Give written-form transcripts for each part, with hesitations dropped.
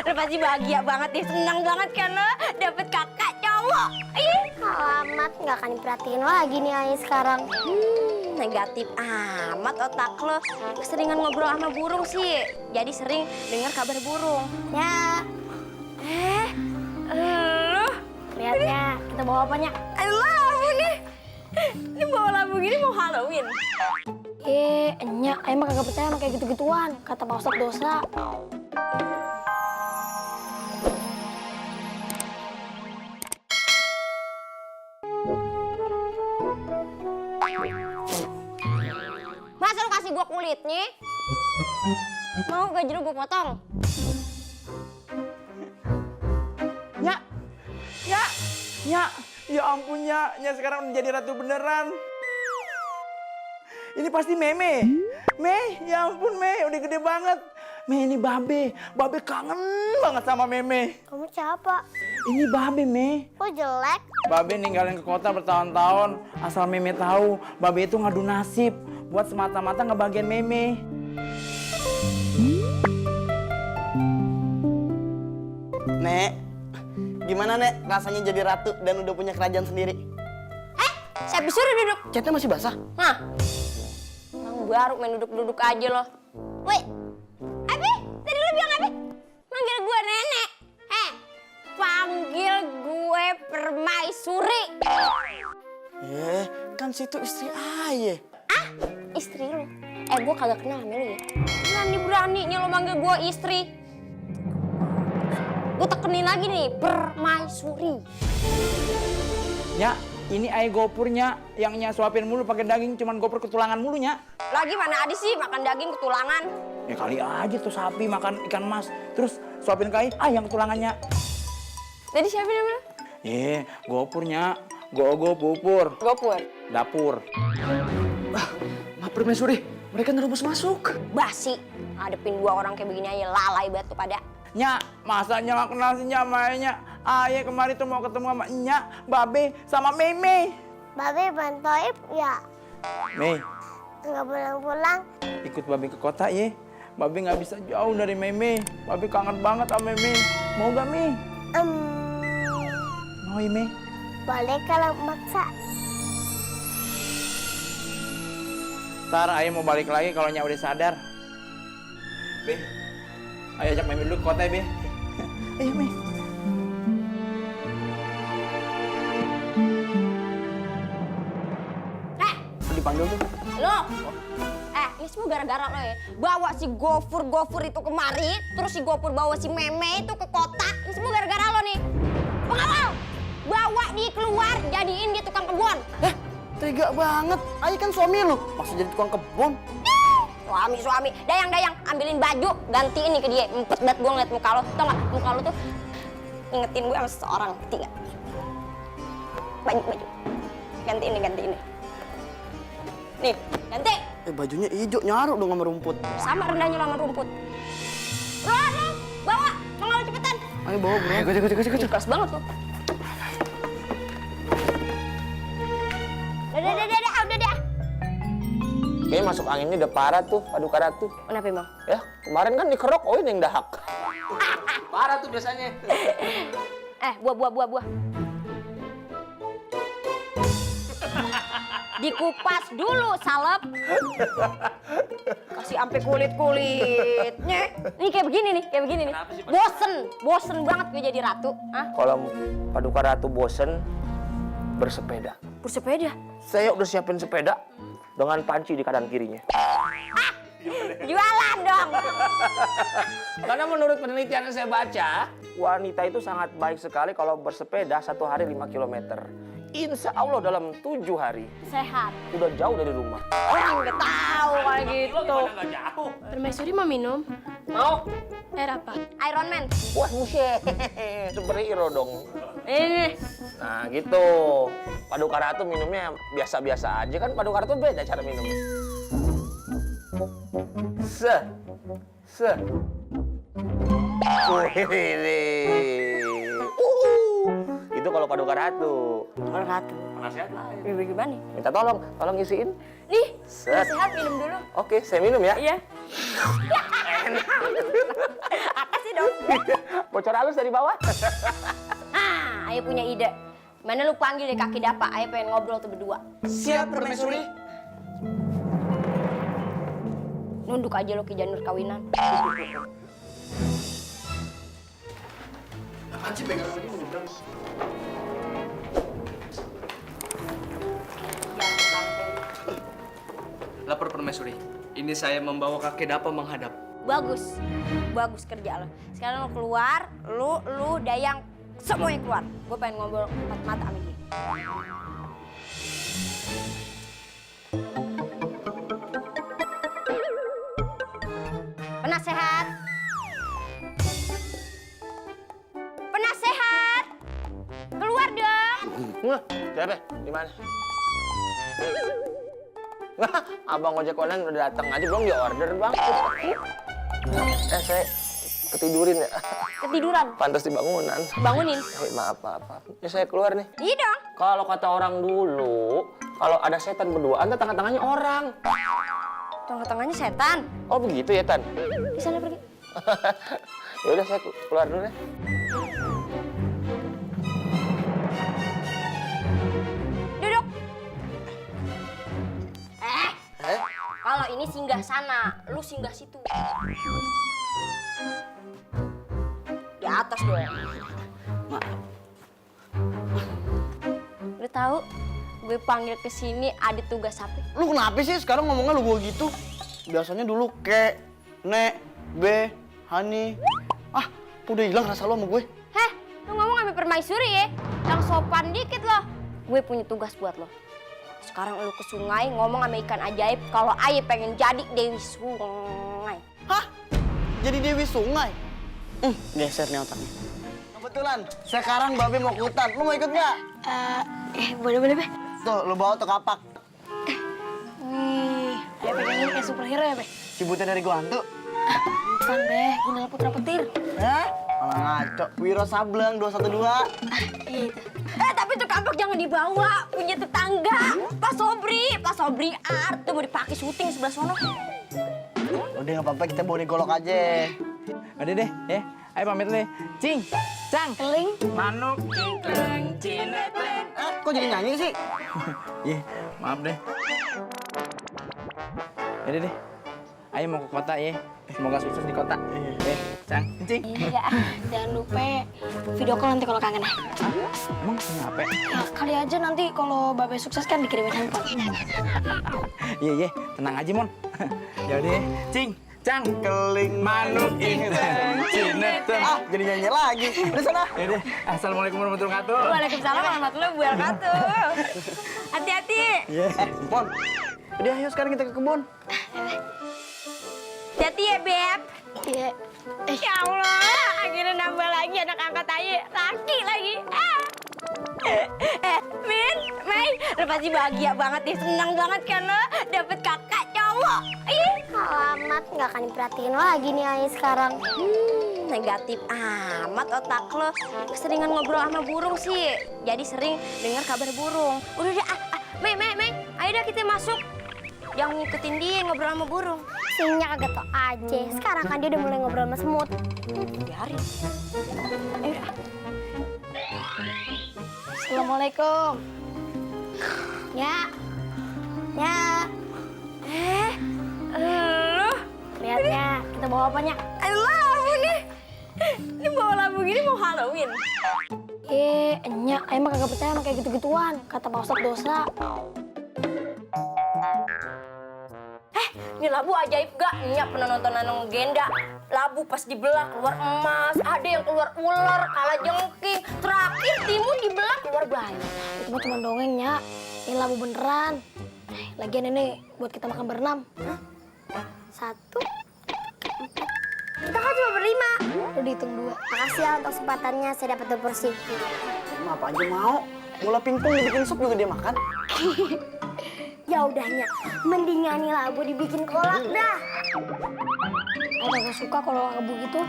Lo pasti bahagia banget ya, senang banget kan lo dapet kakak cowok. Alamat, nggak akan diperhatiin lagi nih Ayah sekarang. Negatif amat otak lo. Keseringan ngobrol sama burung sih, jadi sering dengar kabar burung. Ya, Lo lihatnya kita bawa apanya? labu nih. Ini bawa labu gini mau Halloween. Enyak, Ayah mah kagak percaya sama kayak gitu-gituan. Kata Pak Ustadz dosa. Masa lu kasih gua kulitnya? Mau gaji lu gua potong? Nya, ya ampun Nya sekarang udah jadi ratu beneran. Ini pasti Meme. Ya ampun udah gede banget. Ini Babe kangen banget sama Meme. Kamu siapa? Ini Babe, Kok jelek? Babe ninggalin ke kota bertahun-tahun, asal Meme tahu, Babe itu ngadu nasib buat semata-mata ngebagian Meme. Nek, gimana Nek rasanya jadi ratu dan udah punya kerajaan sendiri? Siapa suruh duduk? Catnya masih basah. Hah? Orang baru main duduk-duduk aja loh. Woi, Abi, tadi lu bilang apa? Manggil gue nenek. Panggil gue permaisuri. Kan situ istri Ayah. Istri lu? Gue kagak kenal sama lu ya. Berani-beraninya lo manggil gue istri. Gue tekenin lagi nih, permaisuri. Nya, ini ayah gopurnya yang Nya suapin mulu pakai daging, cuman gopur ketulangan mulu Nya. Lagi mana ada sih makan daging ketulangan? Ya kali aja tuh sapi makan ikan mas, terus suapin ke ayah, yang ketulangannya. Jadi siapa namanya? Gopurnya, go pupur, Gopur. dapur. Ma permaisuri, mereka nerobos masuk. Basi, ngadepin dua orang kayak begini aja lalai banget tuh pada. Nya, masa Nya gak kenal sih Nya sama ayahnya? Ayah kemarin tuh mau ketemu sama Nya, Babe, sama Meme. Babe bantoib ya? Mei, Nggak pulang-pulang. ikut Babe ke kota ya. Babe gak bisa jauh dari Meme. Babe kangen banget sama Meme. Mau gak Mei? Mau ya Mei? Boleh kalau maksa. Ntar ayah mau balik lagi kalau Nya udah sadar. Be, ayo ajak Meme dulu ke kota ya Be. Ayo Mei. Dipanggil tuh. Lo, ini semua gara-gara lo ya. Bawa si Gofur itu kemari, terus si Gofur bawa si Meme itu ke kota. Ini semua gara-gara lo nih. Pengawal, bawa dia keluar, jadiin dia tukang kebun. Tega banget. Ayah kan suami lu, masa jadi tukang kebun? Suami, dayang, ambilin baju, gantiin nih ke dia. Empet banget gue ngeliat muka lo, tau gak? Muka lo tuh ingetin gue sama seseorang, ngerti gak? Baju, gantiin nih. Nih, ganti. Bajunya hijau, nyaruk dong sama rumput. Sama rendahnya lo sama rumput. Lo, bawa, pengawal cepetan. Ayo bawa bro. Ayo, Keras banget tuh. Udah deh. Kayaknya masuk angin ini udah parah tuh, Paduka Ratu. Kenapa emang? Ya, kemarin kan dikerok, Oin yang dahak. Parah tuh biasanya. Buah. Dikupas dulu, salep. Kasih sampai kulit-kulitnya. Ini kayak begini nih. Bosen banget gue jadi ratu. Kalau Paduka Ratu bosen, bersepeda. Bersepeda? Saya udah siapin sepeda dengan panci di kanan kirinya. Jualan dong. Karena menurut penelitian yang saya baca, wanita itu sangat baik sekali kalau bersepeda 1 hari 5 km. Insya Allah dalam 7 hari Sehat. udah jauh dari rumah. Orang nggak tahu kayak gitu. Nggak jauh. Permaisuri mau minum? Mau? Air apa? Iron Man. Wah buset, superhero dong. Ini. Nah gitu, Paduka Ratu minumnya biasa-biasa aja kan. Paduka Ratu beda cara minumnya. Itu kalau Paduka Ratu. Orang ratu. Nasihat Gimana? minta tolong isiin. Nih, Set. sehat minum dulu. Oke, saya minum ya. Iya. Apa sih dong. Bocor halus dari bawah. Ah, Ayah punya ide. Mana lu panggil deh kaki Dapa, Ayah pengen ngobrol tuh berdua. Siap, permaisuri. Nunduk aja lo ke janur kawinan. Apaan sih pegangan ini menyeberang? Lapor permaisuri. Ini saya membawa kakek Dapa menghadap. Bagus, bagus kerja lo. Sekarang lo keluar, lu Dayang, semuanya keluar. Gue pengen ngobrol empat mata sama dia. Penasehat. Penasehat. Keluar dong. Wah, siapa? Di mana? Wah, abang ojek online udah datang aja belum di order, Bang. Saya ketidurin ya. Ketiduran. Pantas di bangunan. Bangunin. Maaf. Ya saya keluar nih. Iya dong. Kalau kata orang dulu, kalau ada setan berduaan, tangan-tangannya orang. Tengah-tengahnya setan. Oh begitu ya, Tan? Di sana pergi. Ya udah saya keluar dulu deh. Duduk. Kalau ini singgah sana, lu singgah situ. Di atas dong. Lu tahu, gue panggil ke sini ada tugas apa? Lu kenapa sih sekarang ngomongnya lu gua gitu? Biasanya dulu Kek, Nek, Be, Hani. Ah, udah hilang rasa lu sama gue. Heh, lu ngomong sama permaisuri ya? Yang sopan dikit loh. Gue punya tugas buat lo. Sekarang lu ke sungai ngomong sama ikan ajaib kalau Ayah pengen jadi Dewi Sungai. Hah? Jadi Dewi Sungai? Geser nih otaknya. Kebetulan, sekarang Babe mau ke hutan. Lu mau ikut nggak? Boleh, Be. Tuh, lu bawa tuh kapak. Wih, Ayah pegang ini kayak superhero ya, Be? Cibutnya dari gua hantu. Bukan, Be. Gundala Putra Petir. Hah? Malah ngaco. Wiro Sableng 212. Iya, itu. Tapi tuh kapak jangan dibawa, punya tetangga. Pak Sobri art tuh mau dipakai syuting sebelah sono. Udah nggak apa-apa, kita bawa di golok aja. Udah deh, ya. Ayo pamit deh. Cing, Cang, Keling. manuk, cingkleng, cinetleng. Kok jadi nyanyi sih? Iya, maaf deh. Yaudah deh. Ayo mau ke kota ya. Semoga sukses di kota. Cang, Cing. Iya, jangan lupa video call nanti kalau kangen ya. Emang kenapa? Ya, kali aja nanti kalau Babe sukses kan dikirimin handphone. Iya, tenang aja, Mon. Yaudah ya. Cing, Cang, Keling manuk, cingkleng, cinetleng. Ah, jadi nyanyi lagi. Udah sana. Yaudah, assalamualaikum warahmatullahi wabarakatuh. Waalaikumsalam warahmatullahi wabarakatuh. Hati-hati. Mon. Udah, ayo sekarang kita ke kebun. Hati-hati ya, Beb. Iya. Ya Allah, akhirnya nambah lagi anak angkat Ayah. Laki lagi. Min, Mai, lu pasti bahagia banget ya. Senang banget kan lo dapet kakak cowok. Alamat, nggak akan diperhatiin lagi nih Ayah sekarang. Negatif amat otak lo. Keseringan ngobrol sama burung sih. Jadi sering dengar kabar burung. Udah deh, Mei, ayo dah kita masuk. Jangan ngikutin dia ngobrol sama burung. Sinya kagak tau aja. Sekarang kan dia udah mulai ngobrol sama semut. Biarin. Ayo dah. Assalamualaikum. Ya. Lu Lihatnya, kita bawa apanya? labu nih. Ini bawa labu gini mau Halloween. Enya, Ayah mah kagak percaya sama kayak gitu-gituan. Kata Pak Ustadz dosa. Ini labu ajaib gak? Nya pernah nonton Nanong Genda. Labu pas dibelah keluar emas, ada yang keluar ular, kala jengking. Terakhir timun dibelah keluar bayi. Itu mah cuma dongeng, Nya. Ini labu beneran. Lagian ini buat kita makan berenam. 1, 4. Kita kan cuma berlima. Udah dihitung 2. Makasih ya untuk kesempatannya, saya dapat 2 porsi. Apa aja mau. Bola pingpong dibikin sup juga dia makan. Ya udahnya, mendingan nih labu dibikin kolak dah. kagak suka kalau ngebu gitu.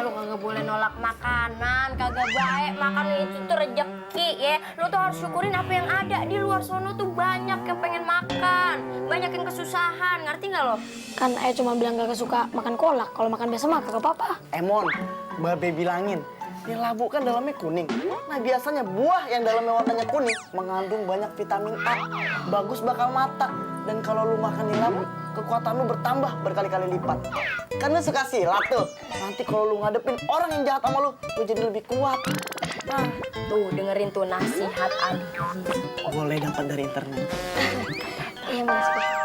Lu kagak boleh nolak makanan, kagak baik. Makan itu tuh rezeki ya. Lu tuh harus syukurin apa yang ada. Di luar sono tuh banyak yang pengen makan, banyak yang kesusahan, ngerti nggak lo? Kan ayah cuma bilang gak suka makan kolak. Kalau makan biasa mah kagak apa-apa. Mon, Babe bilangin, ini labu kan dalamnya kuning. Nah biasanya buah yang dalamnya warnanya kuning mengandung banyak vitamin A, bagus bakal mata. Dan kalau lu makan ini labu, kekuatan lu bertambah berkali-kali lipat. Kan lu suka silat tuh. Nanti kalau lu ngadepin orang yang jahat sama lu jadi lebih kuat. Nah, tuh dengerin tuh nasihat Adi. Boleh dapat dari internet. Iya mas.